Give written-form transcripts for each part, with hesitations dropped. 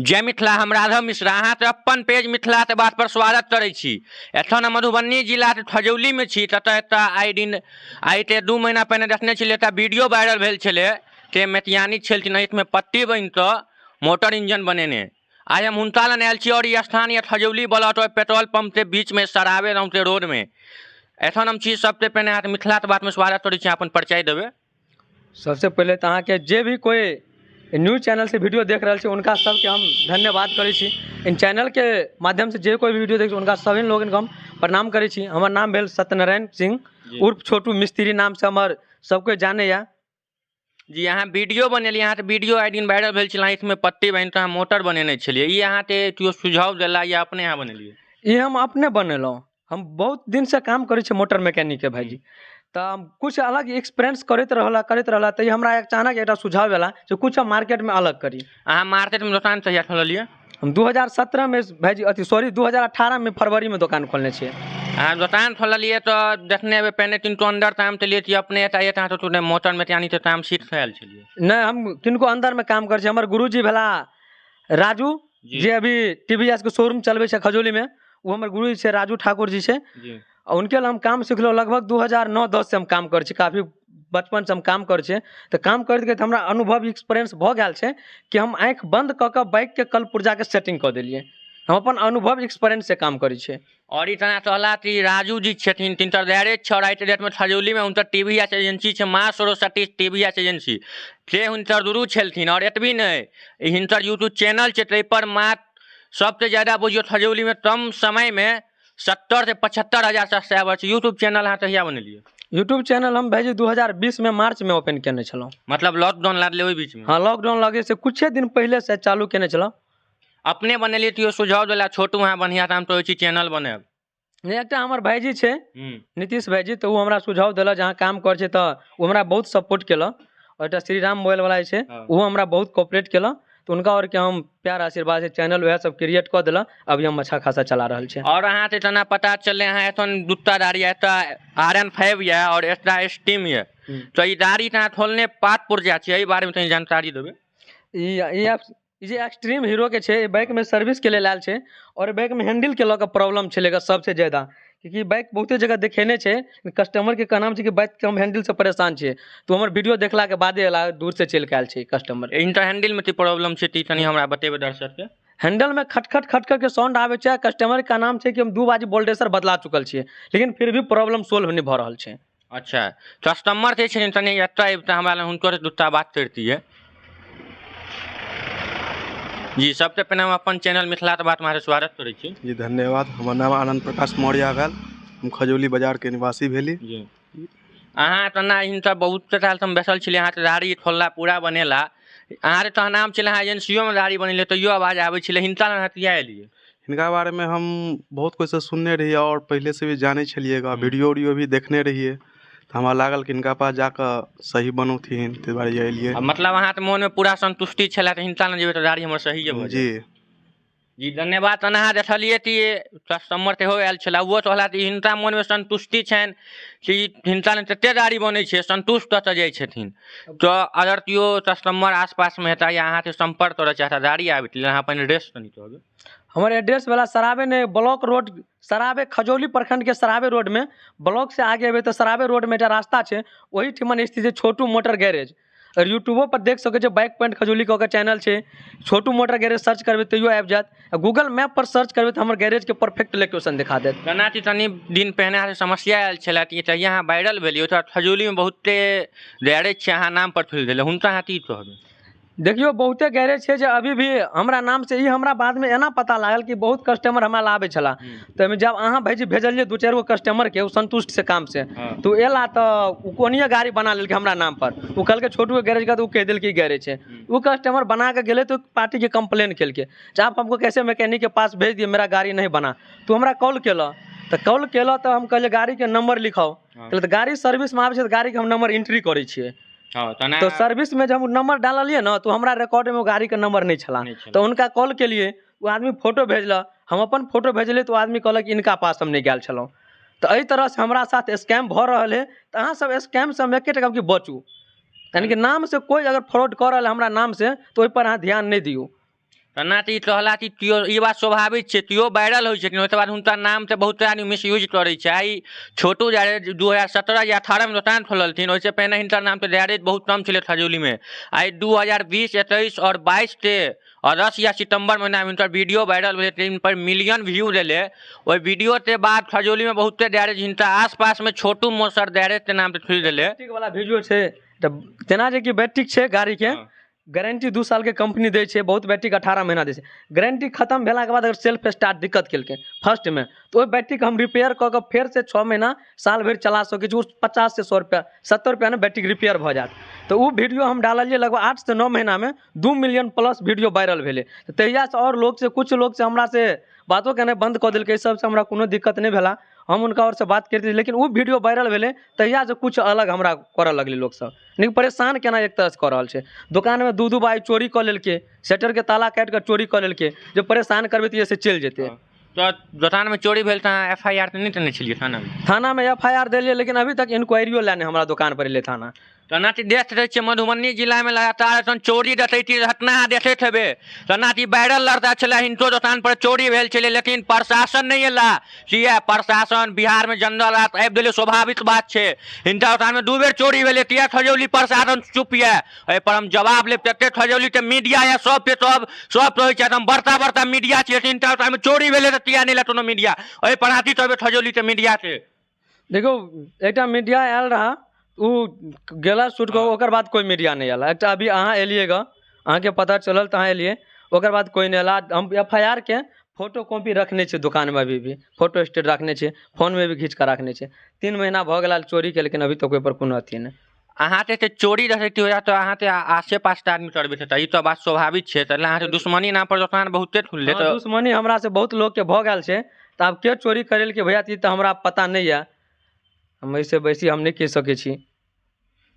जय मिथिला। हम राघव मिश्रा अहाँके अपन पेज मिथिलाके बात पर स्वागत करै छी। एखन हम मधुबनी जिलाके खजौलीमे छी। ततऽ एकटा आइ दिन आइके 2 महीना पहिने देखने छलियै, एकटा वीडियो वायरल भेल छलै कि मैकेनिक छलखिन आँखिमे पट्टी बान्हिकऽ मोटर इंजन बनेने। आइ हम हुनका लग आयल छी और ई स्थान यऽ खजौली ब्लॉक और पेट्रोल पंप के बीचमे सरावे गाँवके रोडमे एखन हम छी। सबसे पहिने अहाँके मिथिलाके बातमे स्वागत करै छी, अपन परिचय देबै। सबसे पहिले तऽ अहाँके जे भी कोइ न्यूज चैनलसँ वीडियो देख रहल छै, हुनका सबके हम धन्यवाद करै छी। इन चैनलके माध्यमसँ जे कोइ भी वीडियो देखै छै, हुनका सभी लोगनके हम प्रणाम करै छी। हमर नाम भेल सत्यनारायण सिंह उर्फ छोटू मिस्त्री नामसँ हमर सब कोइ जानैए। जी, अहाँ वीडियो बनेलियै, अहाँके वीडियो आइ दिन वायरल भेल छलै। आँखिमे पट्टी बान्हि कऽ अहाँ मोटर बनेने छलियै, ई अहाँके केओ सुझाव देला या अपने अहाँ बनेलियै? ई हम अपने बनेलहुँ। हम बहुत दिनसँ काम करै छियै मोटर मैकेनिकके भायजी, तऽ हम किछु अलग एक्सपीरियंस करैत रहला करैत रहला, तऽ ई हमरा अचानक एकटा सुझाव एला जे किछु हम मार्केटमे अलग करी। अहाँ मार्केटमे दोकान कहिया खोललियै? हम 2017मे भायजी, अथी सॉरी, 2018मे फरवरीमे दोकान खोलने छियै। अहाँ दोकान खोललियै तऽ देखने हेबै पहिने किनको अन्दर काम केलियै कि अपने एकाएक अहाँ सोचू मोटर मैकेनिकके काम सीख कऽ आयल छलियै? नहि, हम किनको अन्दरमे काम करै छी। हमर गुरुजी भेला राजू, जे अभी टी वी एस के शोरूम चलबै छै खजौलीमे, ओ हमर गुरुजी छै, राजू ठाकुर जी छै। आ हुनके लग हम काम सिखलहुँ। लगभग 2009-10 से हम काम करै छी, काफी बचपनसँ हम काम करै छियै। तऽ काम करैत करैत हमरा अनुभव एक्सपीरियंस भऽ गेल छै कि हम आँखि बन्द कऽ कऽ बाइकके कल पुर्जाके सेटिंग कऽ देलियै। हम अपन अनुभव एक्सपीरियंससँ काम करै छियै। आओर ई तेना कहला कि राजू जी छथिन, तिनकर गैरेज छै और आइके डेटमे खजौलीमे हुनकर टी वी एस एजेंसी छै, माँ Saraswati T V S agency से हुनकर गुरु छलखिन। आओर एतबी नहि, ई हिनकर यूट्यूब चैनल छै, ताहिपर माँ सबसँ ज्यादा बुझियौ खजौलीमे कम समयमे 70 से 75 हजार सब्सक्राइबर छै। यूट्यूब चैनल अहाँ कहिया बनेलियै? यूट्यूब चैनल हम भाइजी 2020मे मार्चमे ओपन केने छलहुँ। मतलब लॉकडाउन लागलै ओहि बीचमे? हँ, लॉकडाउन लगैसँ किछे दिन पहिलेसँ चालू केने छलहुँ। अपने बनेलियै तऽ सुझाव देला छोटू अहाँ बढ़िआँ काम करै छी, चैनल बनायब? नहि, एकटा हमर भाइजी छै नीतीश भाइजी, तऽ ओ हमरा सुझाव देलक जे अहाँ काम करै छियै, तऽ ओ हमरा बहुत सपोर्ट केलक। आओर एकटा श्रीराम मोबाइलवला जे छै, ओहो हमरा बहुत कोपरेट केलक। तऽ हुनका आओरके हम प्यार आशीर्वाद से चैनल वएह सब क्रिएट कऽ देलक। अभी हम अच्छा खासा चला रहल छी। आओर अहाँके तेना पता चललै अहाँ एखन दूटा गाड़ी, एकटा आर एन फाइव यऽ आओर एकटा स्टीम यऽ, तऽ ई गाड़ी तऽ अहाँ खोलने पात पुर्जा छै, एहि बारेमे तनी जानकारी देबै। ई ई ई जे एक्सट्रीम हीरोके छै, ई बाइकमे सर्विसके लेल आयल छै आओर बाइकमे हैंडलके लऽ कऽ प्रॉब्लम छलै सबसँ ज्यादा, किएकि बाइक बहुते जगह देखेने छै। कस्टमरके कहनाम छै कि बाइकके हम हैंडलसँ परेशान छियै। तऽ हमर वीडियो देखलाके बादे एला, दूरसँ चलि कऽ आयल छै कस्टमर। इनकर हैंडलमे की प्रॉब्लम छै, तऽ ई कनि हमरा बतेबै दर्शकके। हैंडलमे खटखट खटखटके साउंड आबै छै। कस्टमरके कहनाम छै कि हम 2 बाजी बोल्डेसर बदला चुकल छियै, लेकिन फिर भी प्रॉब्लम सोल्व नहि भऽ रहल छै। अच्छा, कस्टमर जे छथिन तनि एतऽ अबिते हमरा लग, हुनकर दूटा बात करितियै जी। सबसे पहिने हम अपन चैनल मिथिलाके बातमे अहाँके स्वागत करै छी। जी धन्यवाद। हमर नाम आनंद प्रकाश मौर्य भेल, हम खजौली बाजारके निवासी भेली। जी, अहाँ तऽ हिनकर बहुत साल हम बैसल छलियै, अहाँके गाड़ी खोलला पूरा बनेला, अहाँके तऽ नाम छलै, अहाँ एजेंसियोमे गाड़ी बनेलियै तैयो आवाज आबै छलै, हिनका लग अहाँ किया एलियै? हिनका बारेमे हम बहुत कोइसँ सुनने रहियै आओर पहिलेसँ भी जानै छलियै, वीडियो उडियो भी देखने रहियै, तऽ हमरा लागल कि हिनका पास जाकऽ सही बनौथिन, ताहि दुआरे एलियै। मतलब अहाँके मोनमे पूरा संतुष्टि छलै तऽ हिनका लग जेबै तऽ गाड़ी हमर सही भऽ जी जी धन्यवाद। तहन अहाँ देखलियै कि कस्टमर सेहो आयल छलै, ओहो कहला कि हिनका मोनमे संतुष्टि छनि कि हिनका लग तते गाड़ी बनै छै, संतुष्ट कऽ जाइ छथिन। तऽ अगर केओ कस्टमर आसपासमे हेता या अहाँके सम्पर्क करऽ चाहता गाड़ी आबैके लेल, अहाँ अपन एड्रेस कनि कहबै। हमर एड्रेस भेला सराबे ने ब्लॉक रोड, सराबे खजौली प्रखंडके सराबे रोडमे, ब्लॉक से आगे एबै तऽ सराबे रोडमे एकटा रास्ता छै, ओहिठिमन स्थित छै छोटू मोटर गैरेज। आओर यूट्यूबो पर देख सकै छियै, बाइक पॉइंट खजौली कऽ के चैनल छै, छोटू मोटर गैरेज सर्च करबै तैयो आबि जायत, आ गूगल मैप पर सर्च करबै तऽ हमर गैरेजके परफेक्ट लोकेशन देखा देत। जेना कि कनि दिन पहिने अहाँके समस्या आयल छलै कि तहिया अहाँ वायरल भेलियै, ओतऽ खजौलीमे बहुते गैरेज छै अहाँ नाम पर खुलि गेलै, हुनका अहाँ की कहबै? देखियौ, बहुते गैरेज छै जे अभी भी हमरा नामसँ, ई हमरा बादमे एना पता लागल कि बहुत कस्टमर हमरा लग आबै छलाह, तऽ ओहिमे जब अहाँ भाइजी भेजलियै 2-4 गो कस्टमरके, ओ संतुष्ट छै कामसँ, तऽ ओ एला तऽ ओ कोनिये गाड़ी बना लेलकै हमरा नामपर। ओ कहलकै छोटूके गैरेज के, तऽ ओ कहि देलकै ई गैरेज छै। ओ कस्टमर बना कऽ गेलै तऽ पार्टीके कम्प्लेन केलकै जे आप हमको कैसे मैकेनिक के पास भेज दिए, मेरा गाड़ी नहीं बना। तऽ ओ हमरा कॉल केलक, तऽ कॉल केलक तऽ हम कहलियै गाड़ीके नम्बर लिखाउ। कहलकै तऽ गाड़ी सर्विसमे आबै छै तऽ गाड़ीके हम नम्बर एंट्री करै छियै। हँ, तऽ सर्विसमे जब नम्बर डाललियै ने तऽ हमरा रिकॉर्डमे ओ गाड़ीके नम्बर नहि छला। नहि छला। तऽ हुनका कॉल केलियै, ओ आदमी फोटो भेजलक, हम अपन फोटो भेजलियै तऽ ओ आदमी कहलक इनका पास हम नहि गेल छलहुँ। तऽ एहि तरहसँ हमरा साथ स्कैम भऽ रहल हइ। तऽ अहाँसभ स्कैमसँ हम एकेटा कहब कि बचू, यानि कि नामसँ कोइ अगर फ्रॉड कऽ रहल हइ हमरा नामसँ तऽ ओहिपर अहाँ ध्यान नहि दियौ। तऽ ना तऽ ई कहला कि केओ ई बात स्वाभाविक छै, केओ वायरल होइ छथिन ओहिके बाद हुनका नामके बहुत आदमी मिसयूज करै छै। आइ छोटू गैरेज 2017 या 18 मे दोकान खोललथिन, ओहिसँ पहिने हिनकर नामके गैरेज बहुत कम छलै खजौलीमे। आइ 2020, 21 आओर 22 के अगस्त या सितम्बर महीनामे हिनकर वीडियो वायरल भेलै, ताहि पर मिलियन व्यू भेलै। ओहि वीडियोके बाद खजौलीमे बहुते गैरेज हिनका आसपासमे छोटू मोसर गैरेजके नामसँ खुलि गेलै। बैटरीक वाला वीडियो छै तऽ तेना जे कि बैटरीक छै गाड़ीके गारंटी 2 सालके कंपनी दै छै, बहुत बैटरीके 18 महीना दै छै। गारंटी खतम भेलाके बाद अगर सेल्फ स्टार्ट दिक्कत केलकै फर्स्टमे, तऽ ओहि बैटरीके हम रिपेयर कऽ कऽ फेरसँ 6 महीना साल भरि चला सकै छी। ओ 50 से 100 रुपैआ 70 रुपैआमे बैटरीके रिपेयर भऽ जायत। तऽ ओ वीडियो हम डाललियै, लगभग 8 से 9 महीनामे 2 मिलियन प्लस वीडियो वायरल भेलै। तऽ तहियासँ आओर लोकसँ किछु लोकसँ हमरासँ बातो केनाइ बन्द कऽ देलकै। एहि सबसँ हमरा कोनो दिक्कत नहि भेला, हम हुनका आओरसँ बात करिते, लेकिन ओ वीडियो वायरल भेलै तहियासँ किछु अलग हमरा करऽ लगलै लोकसब, लेकिन परेशान केनाइ एक तरहसँ कऽ रहल छै। दोकानमे 2-2 बार चोरी कऽ लेलकै, शटरके ताला काटि कऽ चोरी कऽ लेलकै, जे परेशान करबै तऽ एहिसँ चलि जेतै। तऽ दोकानमे चोरी भेल तऽ अहाँ एफ I R तऽ नहि देने छलियै थानामे? थानामे एफ I R देलियै, लेकिन अभी तक इंक्वायरियो लए नहि हमरा दोकान पर एलै थाना। तऽ नाती देख रहै छियै, मधुबनी जिलामे लगातार एखन चोरी डकैती घटना अहाँ देखैत हेबै। तऽ नाती वायरल लड़का छलै, हिनको दोकान पर चोरी भेल छलै, लेकिन प्रशासन नहि एला। किया प्रशासन बिहारमे जंगल राज आबि गेलै, स्वाभाविक बात छै। हिनका दोकानमे 2 बेर चोरी भेलै, किया खजौली प्रशासन चुप यऽ? एहिपर हम जवाब लेब। तते खजौलीके मीडिया यऽ, सबके सब सब कहै छथि हम बड़का बड़का मीडिया छियै, हिनका दोकानमे चोरी भेलै तऽ किया नहि एला कोनो मीडिया? एहिपर अहाँ की कहबै खजौलीके मीडियाके? देखियौ, एकटा मीडिया आयल रहए, ओ गेला शूट कऽ, ओकर बाद कोइ मीडिया नहि आयल। एकटा अभी अहाँ एलियै गऽ, अहाँके पता चलल तऽ अहाँ एलियै, ओकर बाद कोइ नहि एला। हम एफ I R के फोटो कॉपी रखने छियै दोकानमे, अभी भी फोटो स्टेट रखने छियै, फोनमे भी घीच कऽ रखने छियै। 3 महीना भऽ गेल चोरीके, लेकिन अभी तक ओहिपर कोनो अथी नहि। अहाँके तऽ चोरी रहैत होइए तऽ अहाँके आसे पासके आदमी करबैत हेतै, ई तऽ बात स्वाभाविक छै। तऽ अहाँके दुश्मनी नाम पर दोकान बहुते खुललै तऽ? दुश्मनी हमरासँ बहुत लोकके भऽ गेल छै, तऽ आब के चोरी करेलकै भैया, ई तऽ हमरा पता नहि यऽ, हम एहिसँ बेसी हम नहि कहि सकै छी।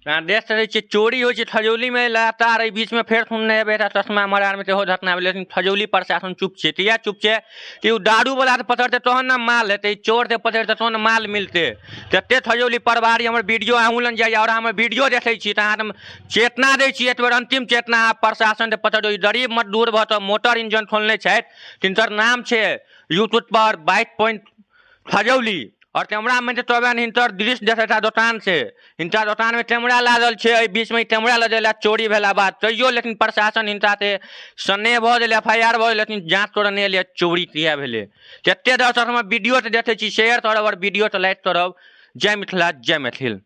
अहाँ देख सकै छियै, चोरी होइ छै खजौलीमे लगातार। एहि बीचमे फेर सुनने हेबै, एकटा चश्मा मरारमे सेहो घटना भेलै, लेकिन खजौली प्रशासन चुप छै। तऽ इएह चुप छै कि ओ दारूवलाके पकड़तै तहन ने माल हेतै, चोरके पकड़तै तहन ने माल मिलतै। जते खजौली प्रभारी, हमर वीडियो अहूँ लग जाइए आओर हमर वीडियो देखै छी तऽ अहाँके हम चेतना दै छी, एक बेर अन्तिम चेतना, अहाँ प्रशासनके पकड़ियौ। ई गरीब मजदूर भऽ कऽ मोटर इंजन खोलने छथि, तिनकर नाम छै यूट्यूबपर बाइक पॉइंट खजौली, आओर कैमरामे जे तोरा हिनकर दृश्य देखै छह दोकान से, हिनका दोकानमे कैमरा लागल छै। एहि बीचमे कैमरा लगेला चोरी भेला बाद तैयो, लेकिन प्रशासन हिनका से स्नेह भऽ गेलै, एफ I R भऽ गेलै, लेकिन जाँच करऽ नहि एलै। चोरी किया भेलै? जते दर्शक हमर वीडियो देखै छी, शेयर करब आओर वीडियो के लाइक करब। जय मिथिला, जय मैथिल।